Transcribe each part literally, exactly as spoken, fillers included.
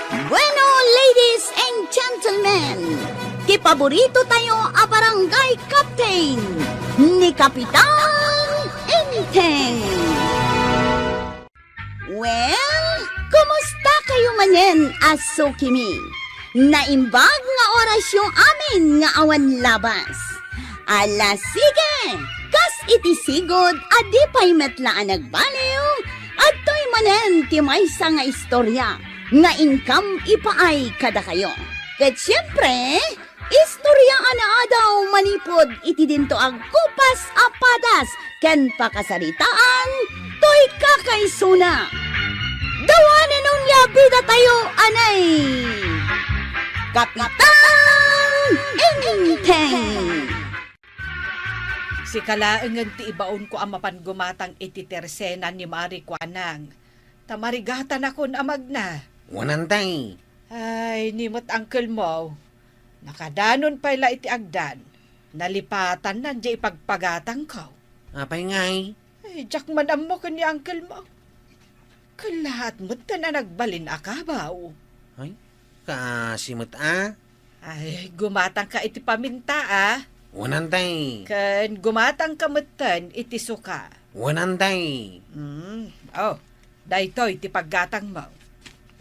Bueno, ladies and gentlemen, ti paborito tayo a barangay captain, ni Kapitan Enteng. Well, kumusta kayo manen a sukimi? Naimbag nga orasyo amin nga awan labas. Ala, sige! Kas iti sigud a di pay met la a nagbaliw, adtoy manen ti maysa nga istorya nga inkam ipaay kadakayo. Ket siempre, istorya a naadaw manipud iti dinto a gupas a padas ken pakasaritaan toy kakaisuna. Dawanen onia bida tayo, anay! Kapitan Enteng! Sika laengen ti ibaonko a mapan gumatang iti tersena ni Mari Kuanang, ta marigatanakon a magna. Wen, Antay. Ay, ni met uncle mo, nakadanon pay la iti agdan, nalipatanna diay ipagpagatangko. Apay ngay? Ay, diak man ammo ken ni uncle mo. Kellaat metten a nagbalin a kabaw. Ay, kaasi met a. Ay, gumatangka iti paminta a. Wen, Antay. Ken gumatangka metten iti suka. Wen, Antay. Mm, oh, daytoy ti paggatangmo.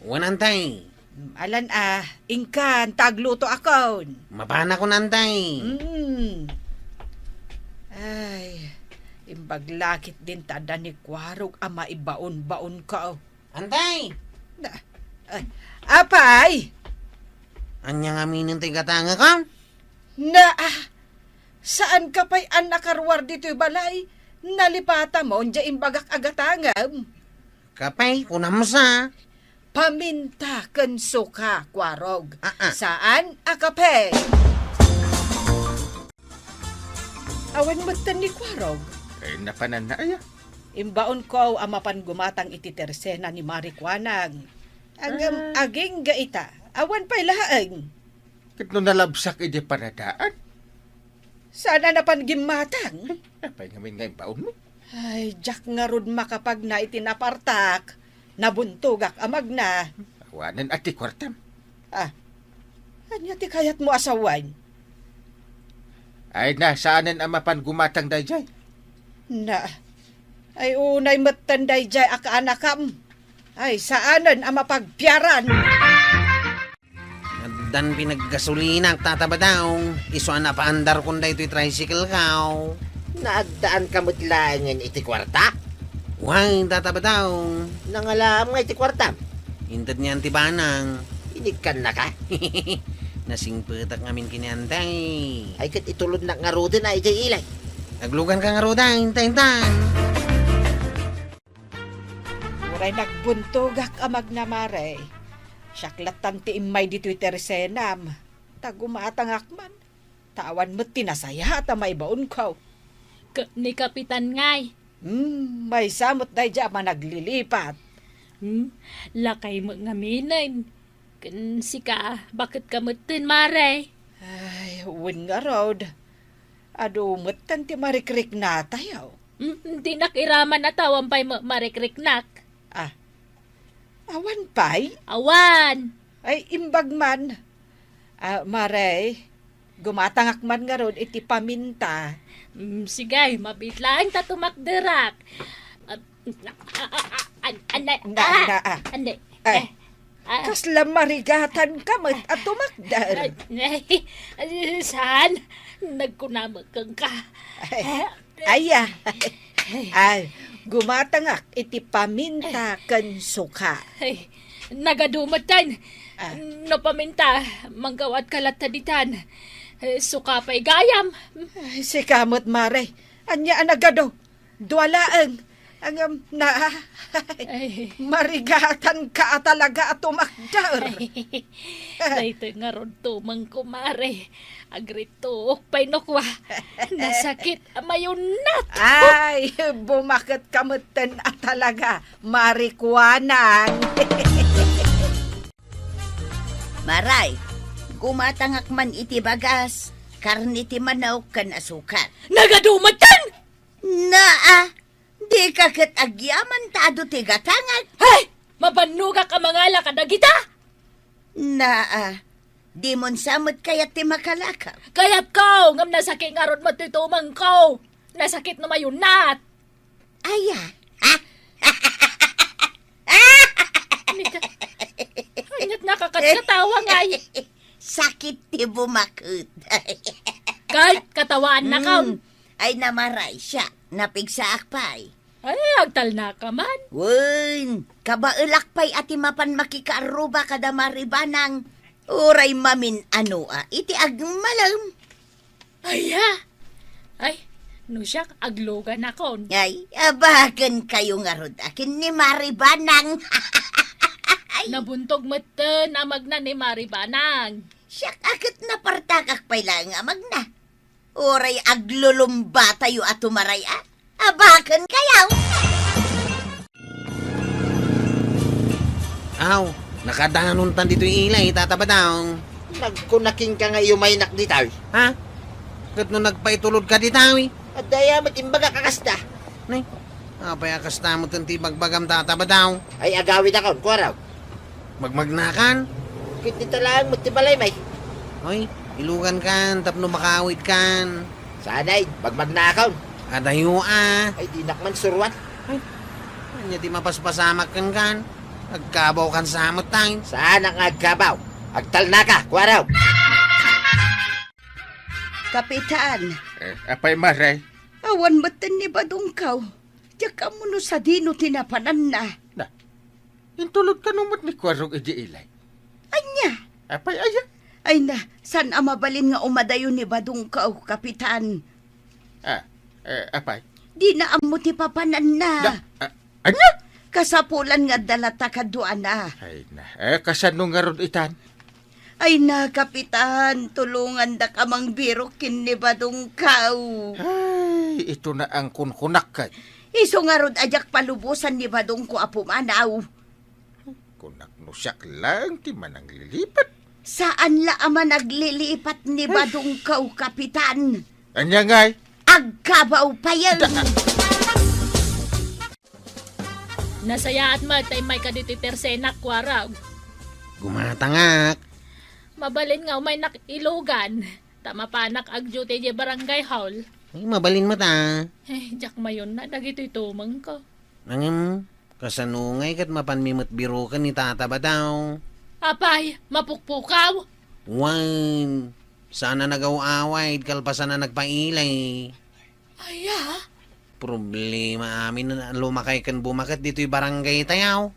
Wen, Antay. Mm, alan a, inkan, ta aglutoakon. Mapanakon, Antay. Mm. Ay, imbag la ketdin ta adda ni Kuarog a maibaonbaonko. Antay! Na, ay, apay? Ania ngamin ti gatangekon? Na, ah, saanka pay a nakaruar ditoy balay? Nalipatam diay imbagak a gatangem. Kape, kunam sa. Paminta ken suka, Kuarog. Ah, ah. Saan a kape? Awan metten ni Kuarog. Eh, napananna aya? Imbaonko a mapan gumatang iti tersena ni Mari Kuanang. Ngem, ah, agingga ita, awan pay laeng. Ket no nalabsak idi paradaan? Saan a napan gimmatang? Ay, apay ngamin nga imbaonmo? Ay, diak ngarud makapagna iti napartak. Nabuntogak a magna. Awanen a ti kuartam. Ah, ania ti kayatmo a sawen? Ay na, saanen a mapan gumatang daydiay? Na, ay unay metten daydiay a kaanakam. Ay, saanen a mapagpiaran. Addan pinaggasolinak, Tata Badong. Isu a napaandarkon daytoy tricycle ko. Naagdaanka met laengen iti kuarta? Wen, Tata Badong. Nangalaam nga iti kuartam? Inted nian ti banang. Inikkannaka? Nasingpetak ngamin ken ni Antay. Ay, ket itulodnak ngaruden a idiay ilay. Agluganka ngaruden, inta, intan. Uray nagbuntogak a magna, Mare, siak lattan ti immay ditoy tersenam, ta gumatangak man, ta awan met ti nasayaat a maibaonko. Ket ni Kapitan ngay? Hmm, maysa met daydiay a managlilipat. Hmm, lakay met ngaminen. Ken sika, baket ka metten, Mare? Ay, wen ngarud. Adu metten ti marikriknatayo. Mm, dinak iraman a ta awan pay ma-, marikriknak. Ah, awan pay? Awan. Ay, imbag man. Ah, Mare, gumatangak man ngarud iti paminta. Mm, sige, mabiit laeng ta tumakderak. Ah, ah, ah, ah, an-, ane-, na, ah, na, ah. Ane-, Ay, eh, ah. Kasla marigatanka met a tumakder. Ay, ay, ay, saan? Nagkuna met kenka. Ay, eh, aya. Ay, gumatangak iti paminta ken suka. Ay, nagadu metten. Ah. No paminta, manggawat ka latta ditan. Eh, suka pay gayam. Ay, sika met, Mare. Ania a nagadu? Dua laeng. Ngem, na, ay, marigatanka a talaga a tumakder. Ay, daytoy ngarud tumengko, Mare. Agrituok pay no kua. Nasakit a mayunnat. Ay, bumaketka metten a talaga, Mare Kuanang. Maray, gumatangak man iti bagas, karne ti manok ken asukar. Nagadu metten! Naa, dika ket agyaman ta adu ti gatangek. Hay! Mabannogak a mangala kadagita! Naa, dimon sa met kayat ti makalakaw? Kayatko, ngem nasakit ngarud met ti tumengko. Nasakit no mayunat. Aya? Ha? Ania, aniat nakakatkatawa ngay? Sakit ti bumaket. Ket katawaannakon. Mm. Ay, namaray siak, napigsaak pay. Ay, agtalnaka man. Wen, kabaelak pay a ti mapan makikaarruba kada Mari Banang. Uray mamin-ano a iti agmalem. Aya? Ay, no siak, agluganakon. Ay, abakenkayo ngarud a ken ni Mari Banang. Ay. Nabuntog metten a magna ni Mari Banang. Siak a ket napartakak pay laeng a magna. Uray aglulumbatayo a tumaray a. Abakenkayo. Aw, nakadanontan ditoy ilay, Tata Badong. Nagkunak kenka nga iumaynak ditoy. Ha? Ket no nagpaitulodka ditoy? Adda aya met imbagak a kasta. Nay, apay a kasta met ti ibagbagam, Tata Badong? Ay, agawidakon, Kuarog. Magmagnakan? Ket dita laeng met ti balaymi. Hoy, ilugankan tapno makaawidkan. Sanay, magmagnakon. Adayo a. Ay, dinak man suruan. Ay, ania ti mapaspasamak kenkan? Agkabawkan sa met tayo. Saanak nga agkabaw. Agtalnaka, Kuarog. Kapitan. Eh, apay, Mare? Awan metten ni Badongko. Diak ammo no sadino ti napananna. Na, intulod kano met ni Kuarog idi ilay? Ania? Apay aya? Ay na, saan a mabalin nga umadayo ni Badongko, Kapitan. Ah, eh, apay? Dina ammo ti papananna. Da, ah, ania? Kasapulan nga adda latta kaduana. Ay na, eh, kasano ngarud itan? Ay na, Kapitan, tulongandak a mangbirok ken ni Badongko. Ay, ito na ang kunkunak kay. Isu ngarud a diak palubosan ni Badongko a pumanaw. Kunak no siak laeng ti mananglilipat. Saan la a managlilipat ni Badongko, Kapitan. Ania ngay? Agkabaw payen. Da- Nasayaat met ta immayka ditoy tersenak, Kuarog. Gumatangak. Mabalin nga umaynak ilugan, ta mapanak agduty idiay barangay hall. Ay, mabalin met a. Eh, diak mayunna dagitoy tumengko. Ngem, kasano ngay ket mapanmi met biroken ni Tata Badong? Apay, mapukpukaw? Wen, saan a nagaw-awid kalpasan a nagpailay. Aya? Problema amin a lumakay ken bumaket ditoy barangay tayo.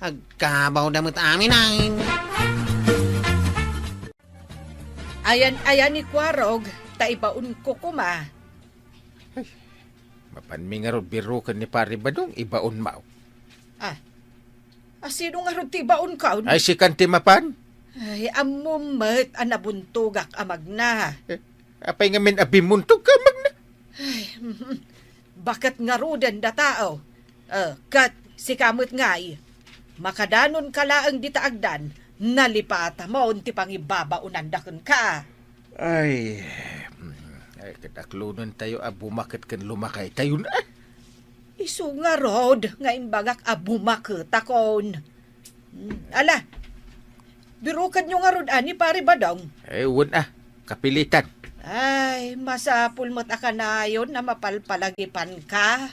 Agkabawda met amin ay. Ayan-ayan ni Kuarog, ta ibaonko koma. Ay, mapanmi ngarud biroken ni Pari Badong, ibaonmo. Ah, a, sino ngarud ti ibaonko? Ay, sikan ti mapan? Ay, ammom met a nabuntogak a magna. Eh, apay ngamin a bimmuntogka a magna? Ay, mhm. Baket ngaruden da tao. Eh, ket sika met ngay, makadanonka laeng dita agdan, nalipatamon ti pangibabaonanda kenka. Ay, mm, ay, ket aklonentayo a bumaket ken lumakaytayon, ah. Isu ngarud nga imbagak a bumaketakon. Hmm, ala, birokenyo ngarud a ni Pari Badong? Eh, wen a, kapilitan. Ay, masapul met a kanayon a mapalpalagipanka.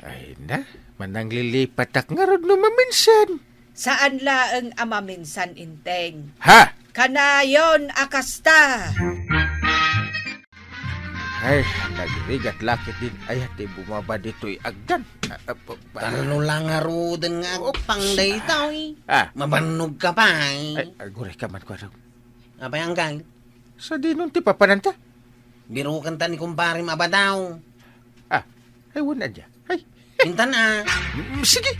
Ay na, mananglilipatak ngarud no maminsan. Saan laeng a maminsan, Inteng. Ha? Kanayon a kasta. Ay, nagrigat lakit din. Ay, ti bumaba ditoy agdan. Ah, ah, pa, pa, Tallo lang ngaruden nga Oh, agpang daytoy. Ah. Mabannogka pay. Ay, aguray ka man, Kuarog. Apay, Angkal? Sadino ti papananta? Birokenta ni kumparem a Badong. Ah, ay, wen a dia. Ay. Intan a. Mm, sige.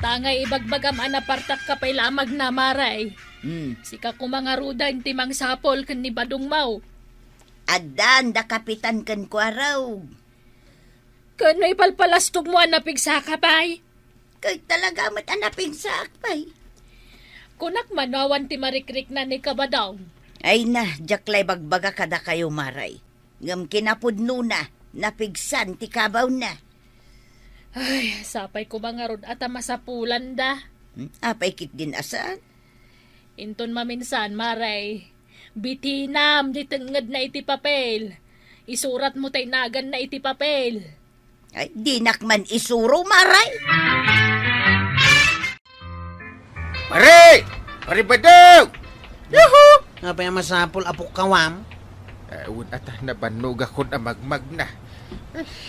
Ta ngay ibagbagam a napartakka pay la a magna, Mare. Hmm. Sika koma ngaruden ti mangsapul ken ni Badongmo. Addan da Kapitan ken Kuarog. Ken no ipalpalastogmo a napigsaka pay? Ket talaga met a napigsaak pay. Kunak mano awan ti marikrikna ni Kabadong. Ay na, diak la ibagbaga kadakayo, Mare. Ngem kinapudnona, napigsan ti kabawna. Ay, sapay koma ngarud a ta masapulanda. Hmm? Apay ketdin a saan? Inton maminsan, Maray, bitinam di tengngedna iti papel. Isuratmo tay naganna iti papel. Ay, dinak man isuro, Maray. Pare! Pare Badong! Yuhu! Apay a masapul a pukkawam? Eh, wen ata nabannogakon a magmagna.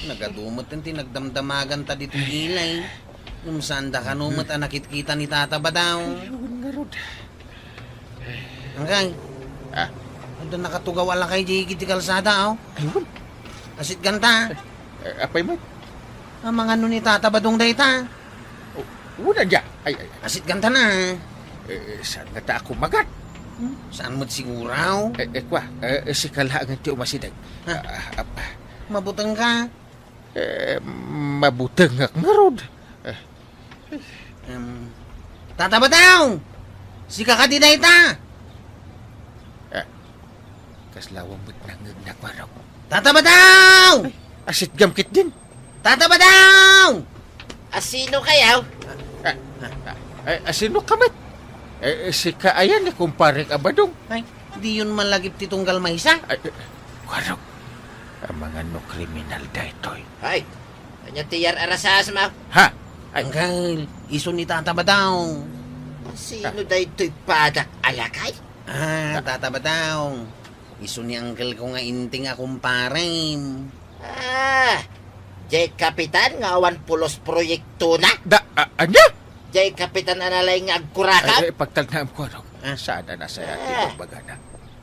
Nagadu met ti nagdamdamaganta ditoy ilay. Ngem saanda kano met a nakitkita ni Tata Badong. Ay, wen ngarud. Angkay. Ah. Adda nakatugaw a lakay di iti kalsada, aw. Ay, wen. Asitganta. Eh, apay met? Amangan no ni Tata Badong dayta. Oh, wen ania. Ay, ay, ay. Asitganta na. Eh, saan ngata a kumagat? Hmm? Saan met siguro, aw? Eh, eh, kua, eh, sika laengen ti umasideg. Ha? Ah, ah, ah. Mabutengka? Eh, mabutengak ngarud. Eh. Em, Tata Badong! Sika kadi dayta? Eh, kasla awan met nangngegna, Kuarog. Tata Badong! Ay, asitgam ketdin. Tata Badong! Asino kayaw? Ah, ah, ah, eh, asino ka met? Eh, sika aya ni kumparek a Badong? Ay, diyon malagip ti tunggal maysa? Ay, eh, Kuarog, amangan no kriminal daytoy. Ay, ania ti yar-arasaas, ma? Ha? Ay. Angkay, isu ni Tata Badong. Sino daytoy padak a lakay? Ah, Tata Badong. Isu ni angkelko nga inting a kumparem. Ah, jay kapitan nga awan pulos proyektona? Da, a-, ania? Jay kapitan a nalaing nga agkurakaw? Ay, ay, pagtalnaem, Kuarog. Ah. Saan a nasayaat ti Ah. bagbagana?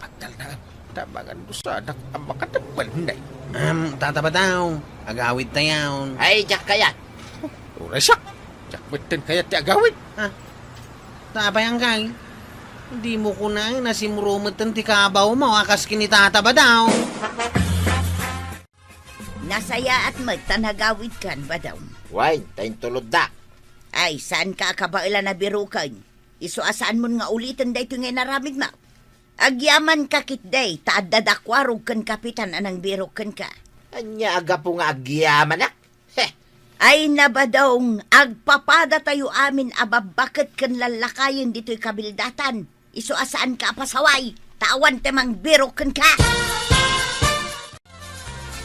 Pagtalnaem. Ta amangan no saanak a makatambal nay. Am, Tata Badong, agawidtayon. Ay, diak kayat. Uray siak. Diak metten kayat ti agawid. Ah. Ta apay, angkay? Dimo kunaen a simro metten ti kabawmo a kas ken ni Tata Badong. Nasayaat met ta nagawidkan, Badong. Wen, ta intulodda. Ay, saanka a kabaelan a biroken. Isu a saanmon nga uliten daytoy nga inaramidmo. Agyamanka ketdi ta adda da Kuarog ken kapitan a nangbirok kenka. Ania a gapu nga agyamanak? Heh! Ay, Badong, agpapadatayo amin a babbaket ken lallakayen ditoy kabildatan. Isu a saanka a pasaway, ta awan ti mangbirok kenka.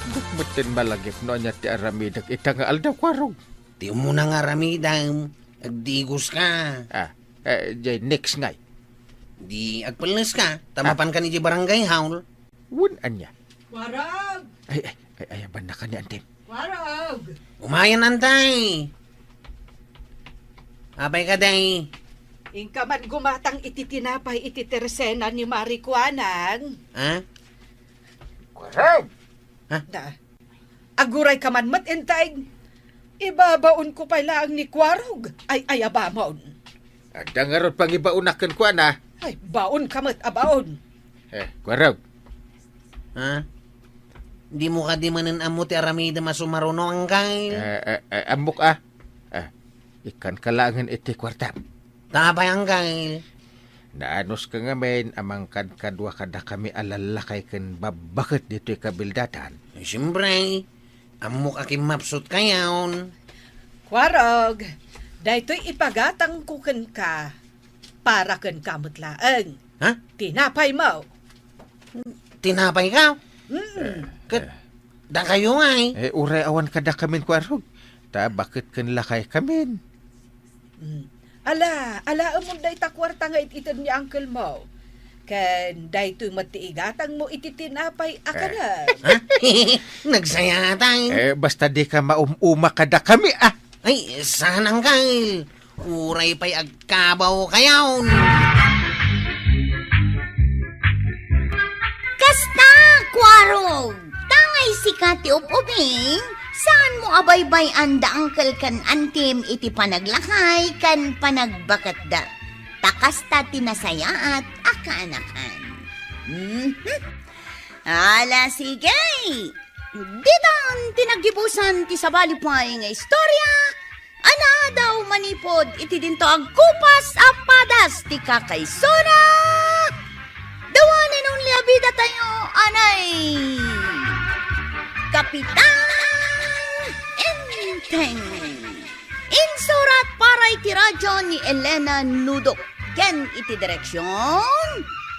Dek metten malagip no ania ti aramidek ita nga aldaw, Kuarog. Ti umuna nga aramidem, agdigoska. Ah, eh, jay next ngay. Di agpelleska, ta Ah. mapanka idiay barangay hall. Wen ania? Kuarog! Ay, ay, ay, ay, abanna ka ni Antim. Kuarog! Umayen, Antay! Apay kadi? Inka man gumatang iti tinapay iti tersena ni Mari Kuanang. Ha? Kuarog! Ha? Da. Agurayka man met, Enteng. Ibabaonko pay laeng ni Kuarog. Ay, ay, abamon. Adda ngarud pangibaonak kenkuana. Ay, baonka met a baon. Eh, Kuarog. Ha? Dimo kadi manen ammo ti aramidem a sumaruno, angkay? Eh, eh, eh, ammok a. Eh, ikkanka laengen iti kuartam. Ta apay, angkay? Naanuska ngamin a mangkadkadua kadakami a lallakay ken babbaket ditoy kabildatan. Siempre, ammok a kimmapsutkayon. Kuarog, daytoy ipagatangko kenka para kenka met laeng. Ha? Tinapaymo. Tinapayka? Mm. Ket dakayo ngay? Eh, uray awan kadakamin, Kuarog. Ta baket ken lakaykamin. Mm. Ala, alaemon dayta kuarta nga it-ited ni uncle mo. Ken daytoy met ti igatangmo iti tinapay a kanem. Ha? Nagsayaat. Eh, basta dika maum-uma kadakami, ah. Ay, saan, angkay? Uray pay agkabawkayon. Kasta, Kuarog, ta ngay sika ti ub-ubing, saanmo a baybay-an da uncle ken antim iti panaglakay ken panagbaketda. Ta kasta ti nasayaat a kaanakan. Mhm. Ala, sige. Ditan ti naggibusan ti sabali pay nga istorya a naadaw manipud iti dinto agkupas a padas ti kakaisuna. The one and only a bida tayo, anay Kapitan Enteng. Insurat para iti Radyo ni Elena Nudo ken iti direksion,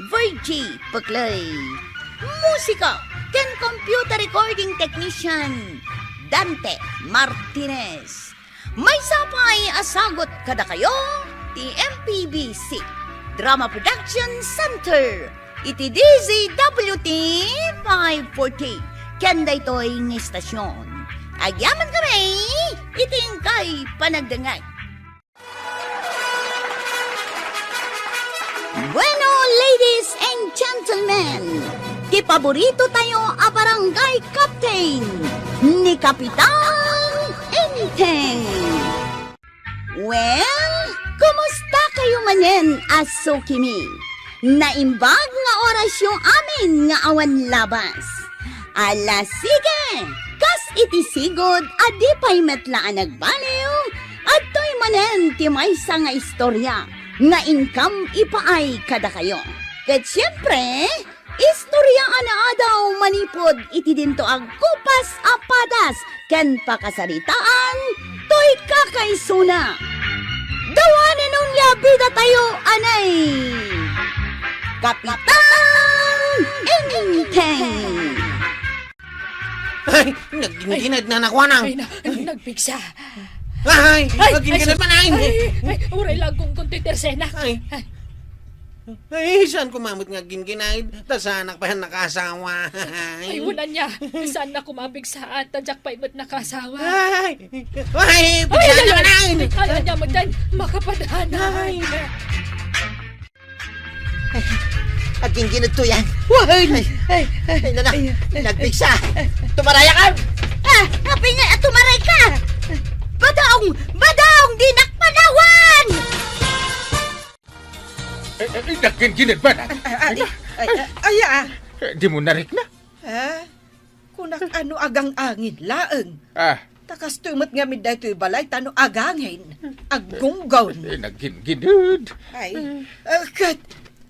Virgie Peclay. Musika ken computer recording technician, Dante Martinez. Maysa pay a sagut kadakayo ti M P B C Drama Production Center iti D Z W T five forty ken daytoy nga istasyon. Agyaman kami iti inkay panagdengngeg. Bueno, ladies and gentlemen, ti paborito tayo a barangay captain, ni Kapitan Enteng. Well, kumusta kayo manen a sukimi? Naimbag nga orasyo amin nga awan labas. Ala, sige! Kas iti sigud a di pay met la a nagbaliw, adtoy manen ti maysa nga istorya nga inkam ipaay kadakayo. Ket siempre, istorya a naadaw manipud iti dinto a kupas a padas ken pakasaritaan toy kakaisuna. Dawanen onia bidatayo anay Kapitan Enteng. Ay, nagginginad na nakuanang. Ay, na, nagpigsa. Ay, ay, nagginginad ay, man ay. Ay, ay, uray lang kung, kung titersenak. Ay. Ay. Ay, saan ko mamut nga ginginad? Ta saanak pa yan nakasawa. Ay, wala niya. Saan na kumapigsa at tadyak pa imut nakasawa? Ay, ay, ay, pigsa ay, naman ay. Ay, ay, ay, ay, makapadaan. Ay. Agginginad to yan. Wan! Ay, ay, ay, nana, ay, ay, nagpigsa. Tumaray ka! Ah, apay nga, tumaray ka! Badong! Badong! Dinak panawan! Eh, eh, eh, nagginginad ba na? Ah, ah, ay, ay, ay, ah. Eh, di mo narikna? Ha? Kunak, ano agangangin laeng? Ah. Ta kastoy met ngamin daytoy balay, ta no agangin, aggunggon. Eh, nagginginad. Ay, eh, ket,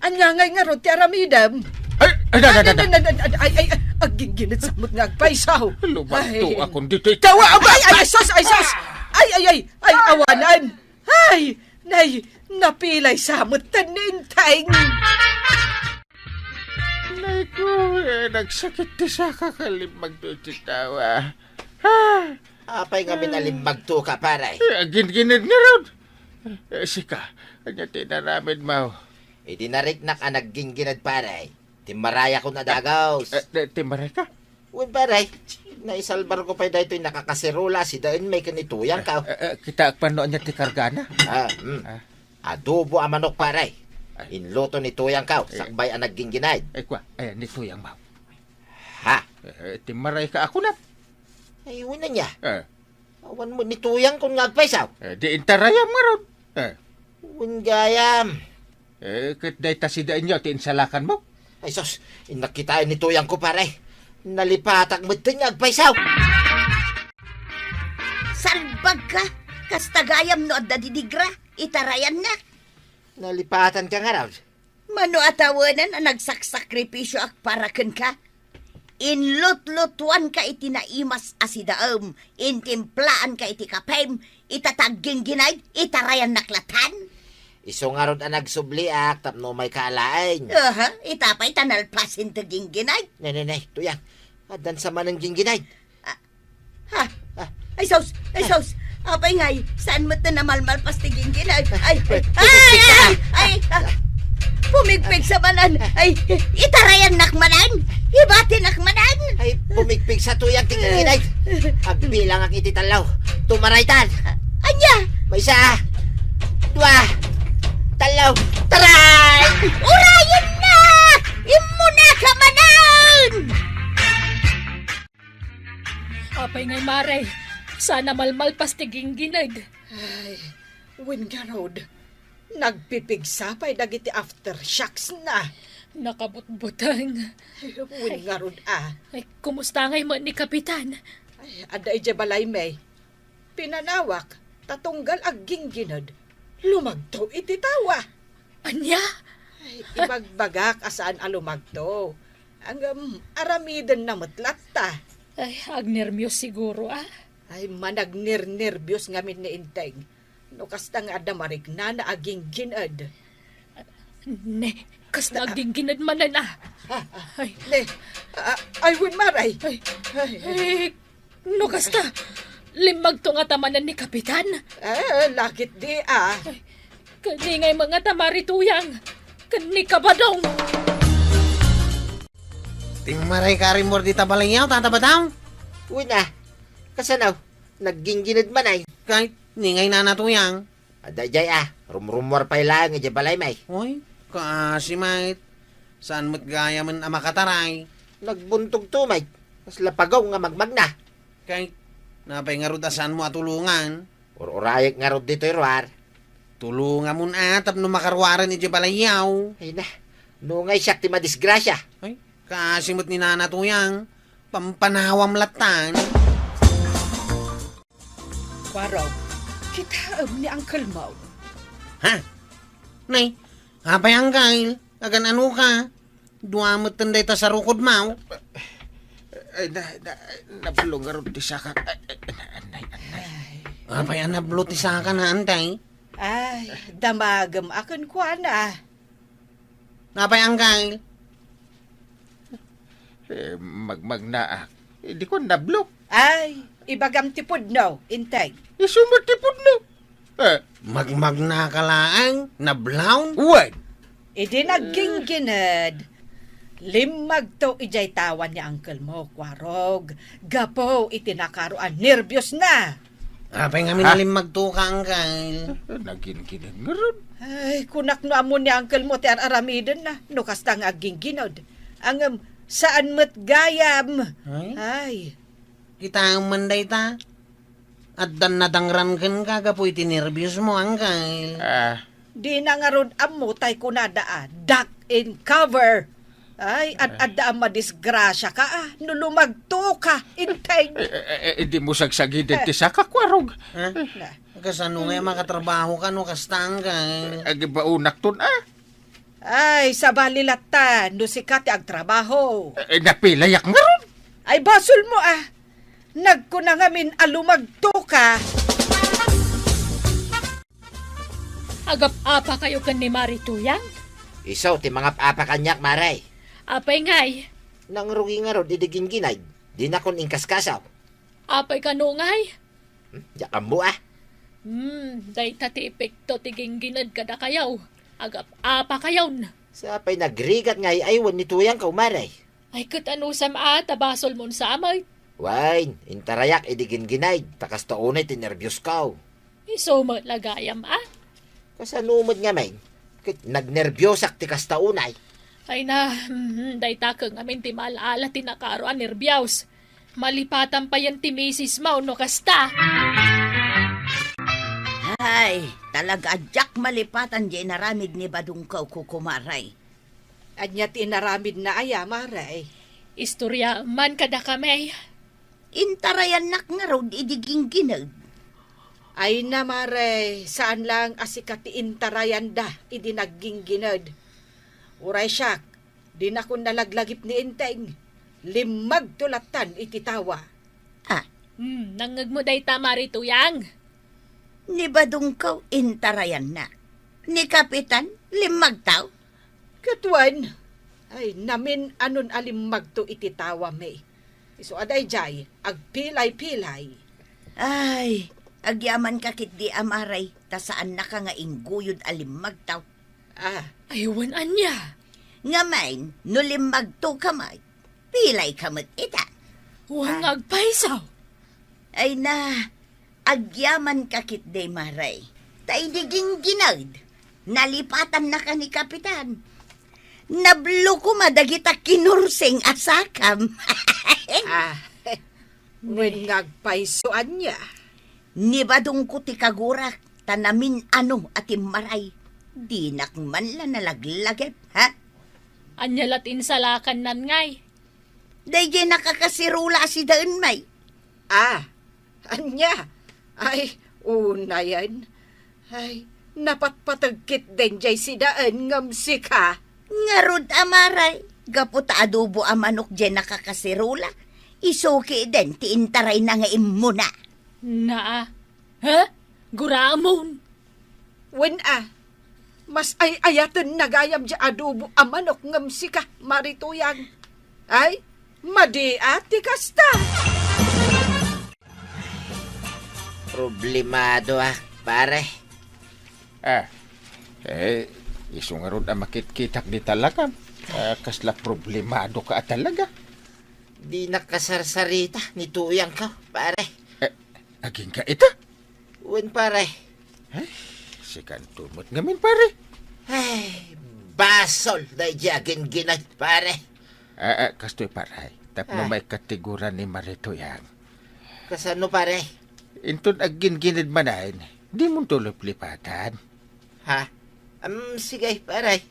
ania ngay ngarud ti aramidem? Ay, ay, ay, ay, ay, ay, ay, ay, ay, agginginad sa met nga agpaysaw. Lumagto akon ditoy kawa, aba! Ay, ay, sus, ay, sus! Ay, ay, ay, ay, awanan! Ay, nay, napilay sa met ten ni Enteng. Nay ko, eh, nagsakit ti saka kalimbag to iti tawa. Ah! Apay ngamin a limbagto ka, pare? Eh, agginginad ngarud. Eh, sika, ania ti inaramidmo? Idi nariknak a nagginginad, pare, timmaray akon a dagus. Eh, eh, timmaray ka? Wen, pare, naisalbar ko pay daytoy nakakasirola a sidaenmi ken ni Tuyang ka. Eh, eh, eh, kitaak pay no ania ti kargana. Ah, mm. Ah. Adobo a manok, pare. Ay. Inluto ni Tuyang ka, eh, sakbay a nagginginad. Ay, kua, ay, ni Tuyang mo. Ha? Eh, eh, timmaray ka a kunam. Ay, wen ania. Eh. Awan met ni Tuyang kon nga agpaysaw. Eh, di intarayam ngarud. Eh. Wen gayam. Eh, ket dayta sidaenyo ti insalakanmo? Ay sus, innak kitaen ni Tuyang ko, pare. Nalipatak metten nga agpaysaw. Salbag ka! Kasta gayam no adda didigra, itarayannak. Nalipatan ka ngarud. Mano a tawenan a nagsaksakripisioak para kenka? Inlutlutuanka iti naimas a sidaem, intimplaanka iti kapem, ita ta agginginad, itarayannak latan? Isu ngarud a nagsubliak tapno umayka alaen. Aha, ita pay ta nalpasen ti ginginad. Ne, ne, ne, Tuyang. Addan sa manen ginginad. Ah, ha? Ah. Ay, sus! Ay, sus! Apay ngay, saan met ti namalmalpas ti ginginad? Ay, ay, ay, ay, ay, ay, ah, pumigpigsa manen. Ay, itarayannak manen. Ibatinak manen. Ay, pumigpigsa, Tuyang, ti ginginad. Agbilangak iti tallo. Tumaraytan. Ania? Maysa. Dua. Tallo. Taray! Urayenna! Immunaka manen! Apay ngay, Mare, saan a malmalpas ti ginginad. Ay, wen ngarud, nagpipigsa pay dagiti aftershocks na. Nakabutbuteng. Ay, wen ngarud, ah. Ay, kumusta ngay met ni Kapitan? Ay, adda idiay balaymi. Pinanawak, ta tunggal agginginad, lumagto iti tawa. Ania? Ay, ibagbagak a saan a lumagto. Ngem, aramidenna met latta. Ay, agnerbios siguro, ah. Ay, managnirnerbios ngamin ni Enteng. No kasta nga adda marignana a ginggin-ed. Ne, kasta nga ginggin-ed manen, ah. Ah, ah. Ay. Ne, ah, ay, wen, Maray. Ay. Ay, ay. Eh, no kasta, limmagto ngata manen ni Kapitan? Eh, lakit di, ah. Ay, ken ni ngay met ngata Mari Tuyang, ken ni Kabadong. Ti Maray ka rimor dita balayyo, Tata Badong? Wen, ah. Kasano? Nagginggin-ed manen? Ket ni ngay Nana Tuyang? Adda idiay, ah, rumrummuar pay laeng idiay balaymi. Oy, kaasi met. Saan met gayamen a makataray? Nagbuntogto met. Kasla pagaw nga magmagna. Ket napay ngarud a saanmo a tulongan? Ur-urayek ngarud ditoy ruar. Tulongamon a tapno makaruaren idiay balayyo. Ay na, no ngay siak ti madisgrasia. Ay, kaasi met ni Nana Tuyang. Pampanawam lattan. Kuarog, kitaem ni Uncle Mao. Ha? Nay, apay, Uncle? Agan-ano ka? Dua metten dayta sarukodmo. Ay, na, na, nablo ngarud ti sakak. Ay, ay, ay, ay, ay. Apay a nablo ti saka na, Antay? Ay, damagem a kenkuana. Apay, Uncle? Eh, magmagnaak. Eh, di ko nablo. Ay, ibagam ti pudno, Inteng. Isu met ti pudno. Eh. Magmagna ka laeng, nablaw? Wen. Idi nagginggin-ed, limmagto idiay tawa ni Uncle Mao, Kuarog, gapu iti nakaro a nerbiosna. Apay ngamin a limmagto ka, Uncle? Nagginggin-ed ngarud. Ay, kunak no ammon ni Uncle Mao ti ar-aramidenna, no kasta nga agginggin-ed. Ngem, saan met gayam. Ay? Ay. Kitaem man dayta. Addan nadangran kenka gapu iti nerbiosmo, Uncle. Ah. Dina ngarud ammo tay kunada a, "Duck in cover." Ay, ad-adda a madisgrasiaka, ah, no lumagto ka, Inteng. Eh, eh, eh, eh, dimo sagsagiden ti saka, Kuarog. Ha? Na. Kasano nga makatrabaho ka no kasta, Uncle? Agibaonakton, ah. Ay, sabali latta, no sika ti agtrabaho. Eh, napilayak ngarud. Ay, basolmo, ah. Nagkuna ngamin a lumagto ka. Agap-apa kayo ken ni Mari Tuyang? Isu ti mangap-apa kaniak, Mare. Apay ngay? Nangrugi ngarud idi ginggin-ed, dinakon inkaskasaw. Apay kano ngay? Hmm, diak ammo, ah. Hmm, dayta ti epekto ti ginggin-ed kadakayo. Agap-apa kayon. Sapay nagrigat nga ay-aywan ni Tuyangko, Mare. Ay, ket anusam a, ta basolmon sa met. Wen, intarayak idi ginggin-ed, ta kasta unay ti nerbios ko. Isu met la gayam, a? Kasano met ngamin? Ket nagnerbios-ak ti kasta unay. Ay na, mhm, dayta ket ngamin ti maala-ala ti nakaro a nerbios. Malipatan payen ti misismo no kasta. Ay, talaga a diak malipatan diay inaramid ni badongko, Kukumare. Ania ti inaramidna aya, Mare? Istorya man kadakami. Intarayannak ngarud idi ginggin-ed. Ay na, Mare, saan laeng a sika ti intarayanda idi nagginggin-ed. Uray siak, dinakon nalaglagip ni Inteng. Limmagto lattan iti tawa. Ah. Hmm, nangngegmo dayta, Mari Tuyang? Ni badongko, intarayanna. Ni Kapitan, limmagto? Ket wen, ay, namin-anon a limmagto iti tawami. Isu a daydiay, agpilay-pilay. Ay, agyamanka ketdi a, Mare, ta saannaka nga ingguyod a limmagto. Ah. Ay, wen ania? Ngamin, no limmagtoka met, pilayka met ita. Wen nga agpayso. Ay na, agyamanka ketdi, Mare. Ta idi ginggin-ed, nalipatannaka ni Kapitan. Nablo koma dagita kinursing a sakam. Ah, wen nga agpayso ania? Ni badongko ti kagurak, ta namin-ano a timmaray. Dinak man la nalaglagip, ha? Ania la ti insalakannan ngay? Daydiay nakakasirula a sidaen, may. Ah, ania? Ay, unayen. Ay, napatpateg ketdin diay sidaen ngem sika. Ngarud a, Mare, gapu ta adobo a manok diay nakakasirula, isu ketdin ti intarayna nga immuna. Naa. Ha? Guraemon. Wen a, mas ay-ayatenna gayam diay adobo a manok ngem sika, Mari Tuyang. Ay, madi a ti kasta. Problemado a, pare. Ah, eh, isu ngarud a makitkitak dita lakam. Ah, kasla problemado ka a talaga. Di nakasarsarita ni Tuyang ka, pare. Eh, agingga ita? Wen, pare. Ay, sikanto met ngamin, pare. Ay, basol daydi agingginad, pare. Ah, ah, kastoy, pare. Tapno Ah. maikatiguran ni Mari Tuyang. Kasano, pare? Inton agingginad manen, dimonto liplipatan. Ha? Am, sige, pare.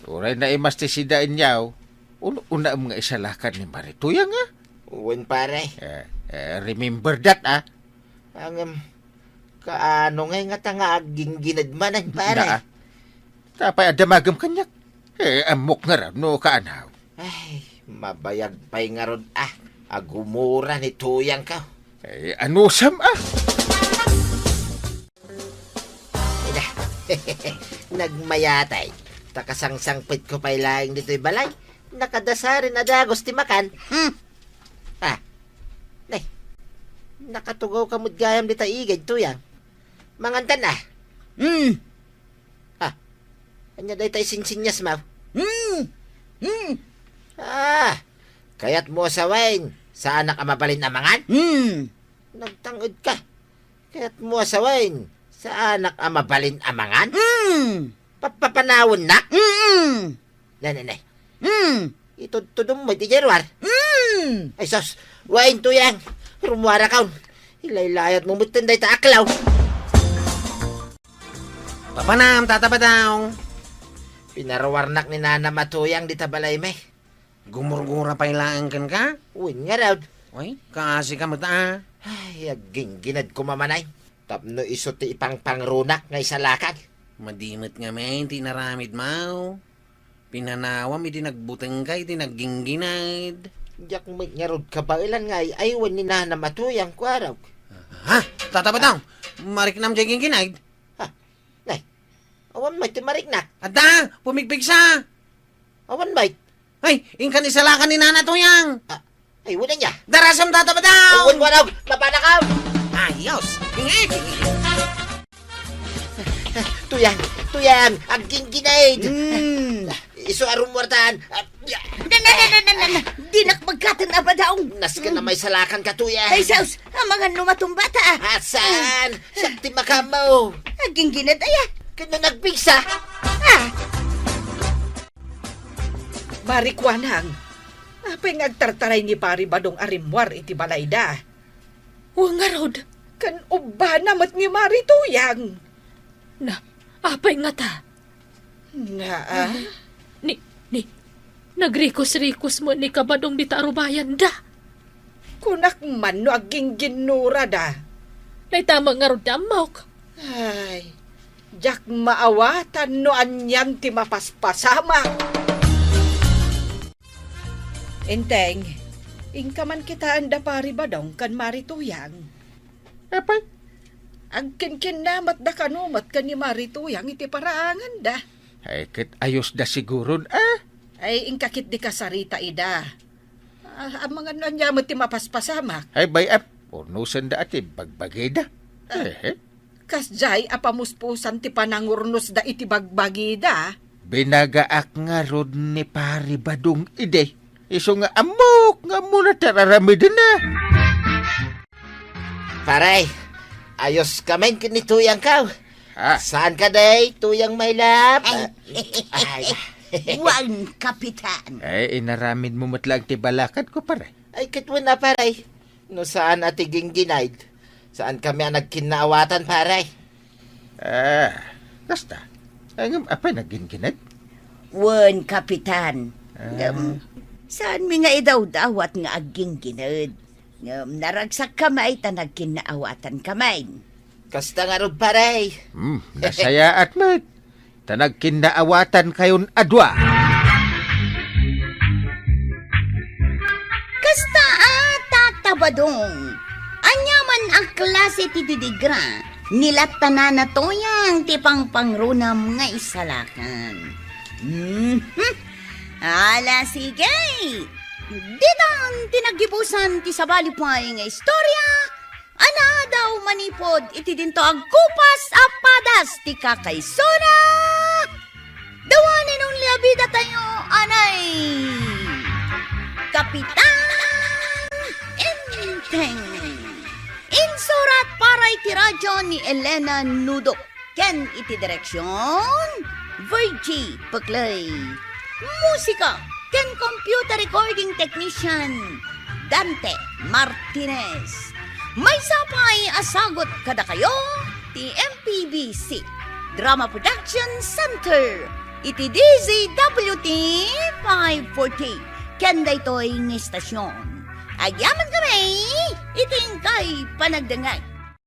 Uray naimas ti sida inyaw, un-, unaem nga isalakan ni Mari Tuyang, a? Wen, pare. Eh, eh, remember that, a? Ngem, kaano ngay ngata nga agingginad manen, pare? Naa. Apay a damagem kaniak? Eh, ammok ngarud no kaanaw. Ay, mabayag pay ngarud a, agumura ni Tuyang ka. Eh, anusam a? Ida, nagmayatay. Ta kasangsangpetko pay laeng ditoy balay. Nakadasaren a dagus ti makan. Hmm. Ah. Nay. Nakatugaw ka met gayam dita igid, Tuyang. Mangantan a. Hmm. Ah. Ania dayta isinsinyas mo? Hmm. Hmm. Ah. Kayatmo a sawen, saanak a mabalin a mangan? Hmm. Nagtanged ka. Kayatmo a sawen, saanak a mabalin a mangan? Hmm. Papapanawennak? Hmm. Nay, nay, nay. Hmm. Itudtudom met idiay ruar. Hmm. Ay sus, wen, Tuyang. Rummuarakon. Ilaylayatmo metten dayta aklaw. Papanam, Tata Badong. Pinaruarnak ni Nanam a Tuyang dita balaymi. Gumurgura pay laeng kenka? Wen ngarud. Uy, kaasi ka met a. Ay, aggingginad koma manen. Tapno isu ti ipangpangrunak nga isalakan. Madi met ngamin ti inaramidmo. Pinanawam idi nagbutengka iti naggingginad. Diak met ngarud kabaelan nga ay-aywen ni Nanam a Tuyang, kuarok. Ha? Tata Badong, mariknam diay gingginad? Ha? Nay, awan met ti mariknak. Adda, pumigpigsa. Awan met. Ay, inkan isalakan ni Nana Tuyang. Ah, ay, wen ania. Darasam, Tata Badong! Wen, kuarok, mapanakaw! Ayos! Tuyang, Tuyang, aggingginad! Mm. Isu a rummuartan. Ah, ya. Na, na, na, na, na, na, na. Dinak magkaten a Badong. Nasken a maisalakan ka, Tuyang. Ay, sus, amangan no matumbata, a. Ah, saan? Siak ti makamo. Aggingginad aya. Ken no nagpigsa. Ah. Mari Kuanang, apay nga agtartaray ni Pari Badong a rimmuar iti balayda? Wen ngarud, ken ubbana met ni Mari Tuyang. Na, apay ngata? Naa? Ni, ni, nagrikos-rikos met ni Kabadong dita arubayanda. Kunak man no aggingginnurada. Dayta met ngarud ti ammok. Ay, diak maawatan no anian ti mapaspasamak. Enteng, inka man kitaen da Pari Badong ken Mari Tuyang. Apay? Agkinkinnamatda kano met ken ni Mari Tuyang iti paraanganda. Ay, ket ayosda siguron, a? Ay, inka ketdi kasarita ida. Ah, amangan no ania met ti mapaspasamak. Ay, bay-, ap-, unusenda a ti bagbagida. Ah. Eh, eh. Kasdiay a pamuspusan ti panangurnosda iti bagbagida. Binagaak ngarud ni Pari Badong idi. Isu nga ammok nga ammona ti ar-aramidena. Pare, ayos ka met ken ni Tuyang ka. Ah. Saan ka, day? Tuyang, my love. Ay. Ah, ay. Wen, Kapitan. Ay, inaramidmo met laeng ti balakadko, pare. Ay, ket wen a, pare. No saan a ti gingginad, saan kami a nagkinnaawatan, pare. Ah, kasta. Ay, ngem, apay nagginginad? Wen, Kapitan. Ah. Ngem, saanmi nga idawdawat nga aggingginad. Ngem, naragsak kami ta nagkinnaawatan kami. Kasta ngarud, pare. Hmm, nasayaat met. Ta nagkinnaawatan kayon a dua. Kasta a, Tata Badong, ania man a klase ti didigra Nilattanana toyang ti pangpangrunam nga isalakan. Mhm. Ala, sige. Ditan ti naggibusan ti sabali pay nga istorya, a naadaw manipud iti dinto agkupas a padas ti kakaisuna. The one and only a bida tayo, anay Kapitan Enteng. Insurat para iti radyo ni Elena Nudo ken iti direksyon, Virgie Peclay. Musika ken computer recording technician, Dante Martinez. Maysa pay a sagut kadakayo ti M P B C Drama Production Center iti D Z W T five forty ken daytoy nga istasyon. Agyaman kami iti inkay panagdengngeg.